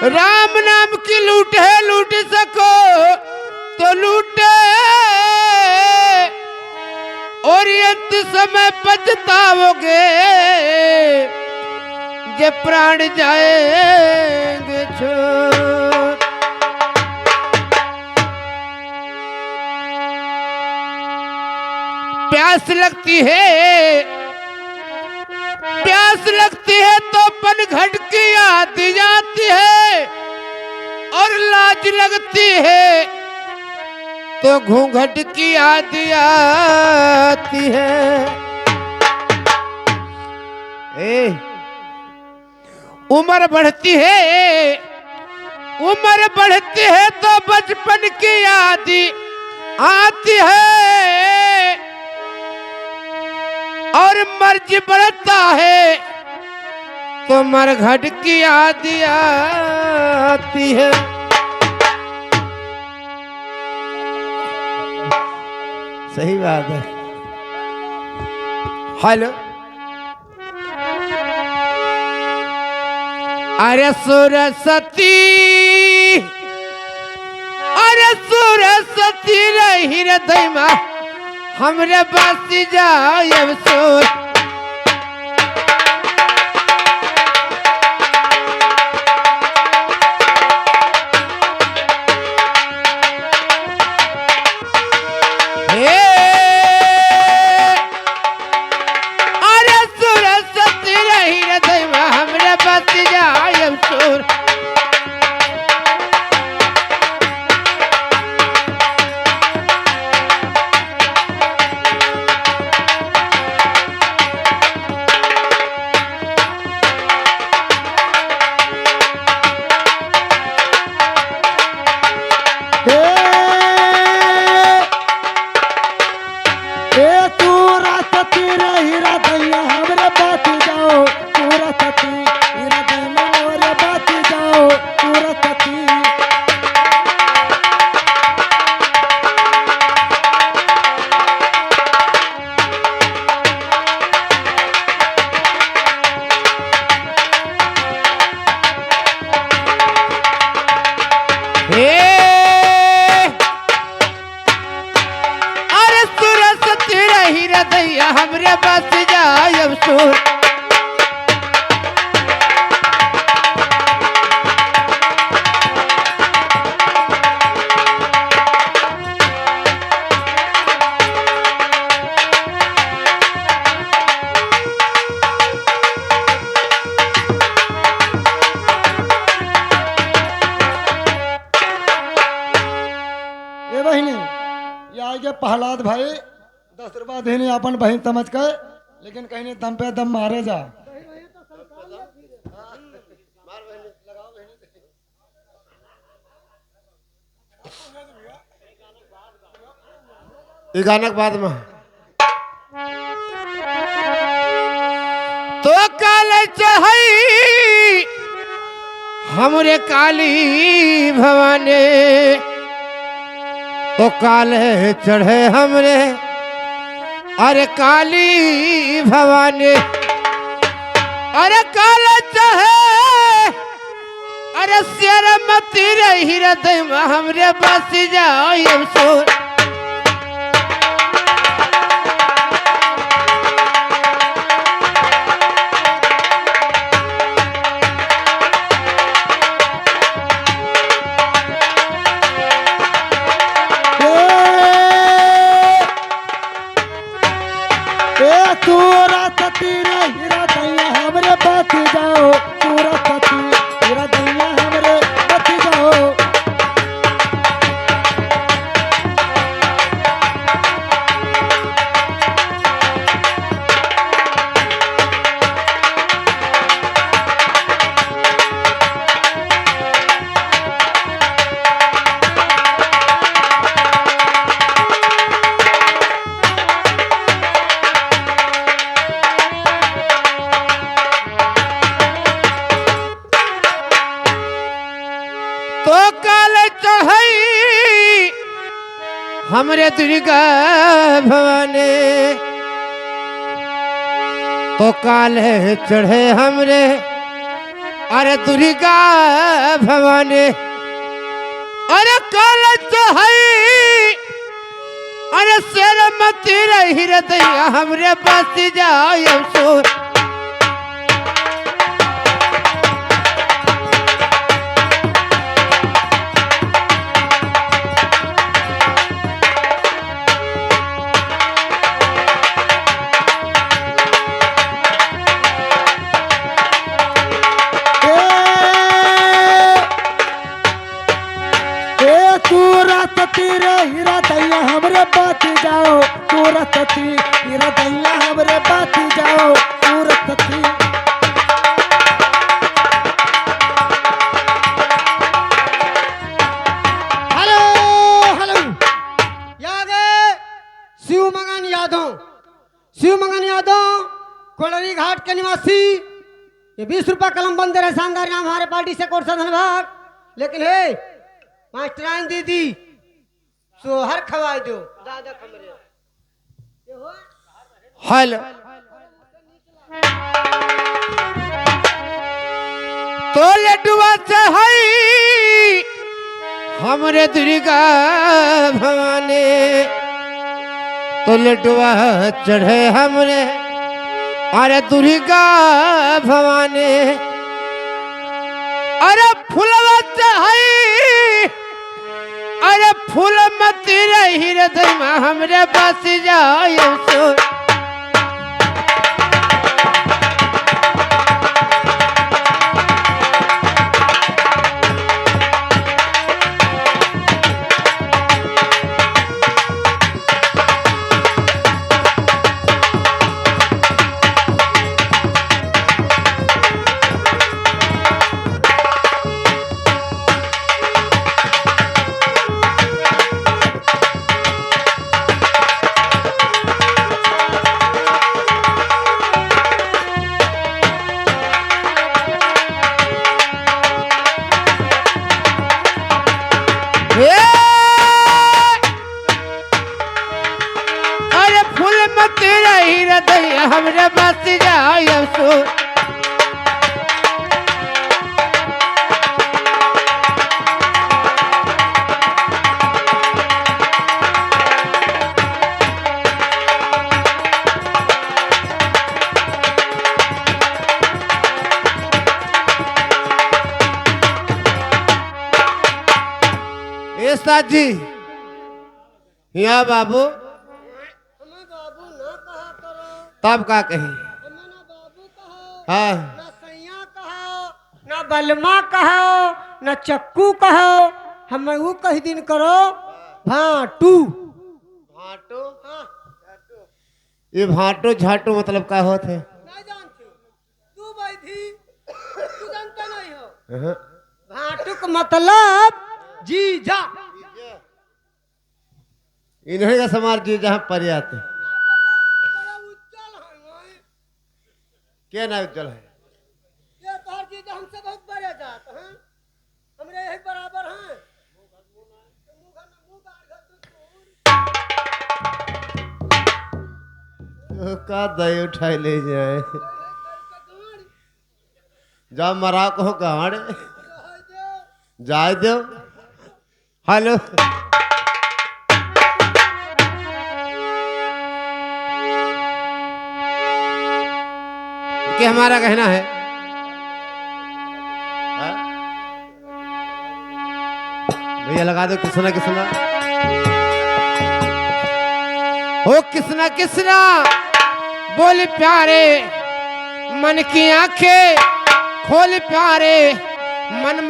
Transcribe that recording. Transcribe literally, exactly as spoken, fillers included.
राम नाम की लूट है, लूट सको तो लूटे, और अंत समय पछताओगे, जे प्राण जाएंगे छोड़। प्यास लगती है, प्यास लगती है तो पनघट की याद आती है, और लाज लगती है तो घूंघट की याद आती है। ए, उम्र बढ़ती है, उम्र बढ़ती है तो बचपन की याद आती है, और मर्ज बढ़ता है तो मरघट की याद आती है। सही बात है। हेलो। अरे सुरसती, अरे सुरसती रही रे दैमा, हमरे बस जाए अब सुर। हे, अरे सुरसती रही रे दैवा, हमरे बस जाए अब सुर। ए, ए, तू रसती रही रे दैया, हमरे बस जाओ, तू रसती, रे दैया, हमरे बस जाओ, तू रसती। हे, अरे सुरसती रही रे दैया, हमरे बस जाए अब सुर। ए बहिनी, ये आइगे प्रहलाद भाई, दस रुपया देने आपन बहिन समझ के, लेकिन कहिने दम पे दम मारे जा। ई गाना के बाद में तो काल चढ़ई हमरे काली भवानी, तो काल चढ़े हमरे, अरे काली भवानी, अरे काल चढ़े, अरे शेर मती रही रे दैवा, हमरे बस जाए अब सुर। ए, ए, तू रसती रही रे दैया, हमरे बस जाओ, तू रसती, रे दैया, हमरे बस जाओ। तो काल चढ़ई हमरे दुर्गा भवानी, तो काल चढ़े हमरे अरे दुर्गा भवानी, अरे काल चढ़ाई, अरे शेर मती रही रे दैया, हमरे बस जाओ सुर। ए, ए, तू रसती रे हीरा दैया, हमरे बस जाओ। तू रसती हीरा दैया, हमरे बस जाओ। तू रसती। हेलो, हेलो। या गए शिव मंगन यादव। शिव मंगन यादव, कोड़री घाट के निवासी, ये बीस रुपया कलम बंद रहे, शानदार नाम हमारे पार्टी से कोर्सा धनबाद। लेकिन हे, मास्टराइन दीदी, सोहर खवाई दो। दादा खमरे। हेलो। तो लड्डुआ चढ़ाई हमरे दुर्गा भवानी, तो लड्डुआ चढ़े हमरे, अरे दुर्गा भवानी, अरे फुलवा चढ़ाई अरे फूल मती रही रे दैया, हमरे बस जाओ सो। अरे फूल मती रही रे दैया, हमरे बस जाओ सो। ए साथ जी, हिया बाबू। हमें बाबू ना कहा करो। तब का कही? हमें ना बाबू कहो, हाँ। ना सैया कहो, ना बलमा कहो, ना चक्कू कहो, हमें ऊ कही दिन करो, भाटू। भाटू? हाँ। ये भाटू झाटू मतलब का होत है? नहीं जानते। तू बैठी, तू जानता नहीं हो। हाँ। भाटू का मतलब जीजा। इन्हीं का समाज जी जहाँ पर आते। बड़ा उज्जल है भाई। क्या ना उज्जल है? ये तोहर जीजा हमसे बहुत बड़े जात हैं, हमरे यही बराबर हैं। तो का दई उठाई ले जाए। जा मरा को गाड़। जाए दो। हेलो। कि हमारा कहना है, हाँ? भैया लगा दो किसना किसना। हो किसना किसना बोल प्यारे, मन की आंखें खोल प्यारे, मन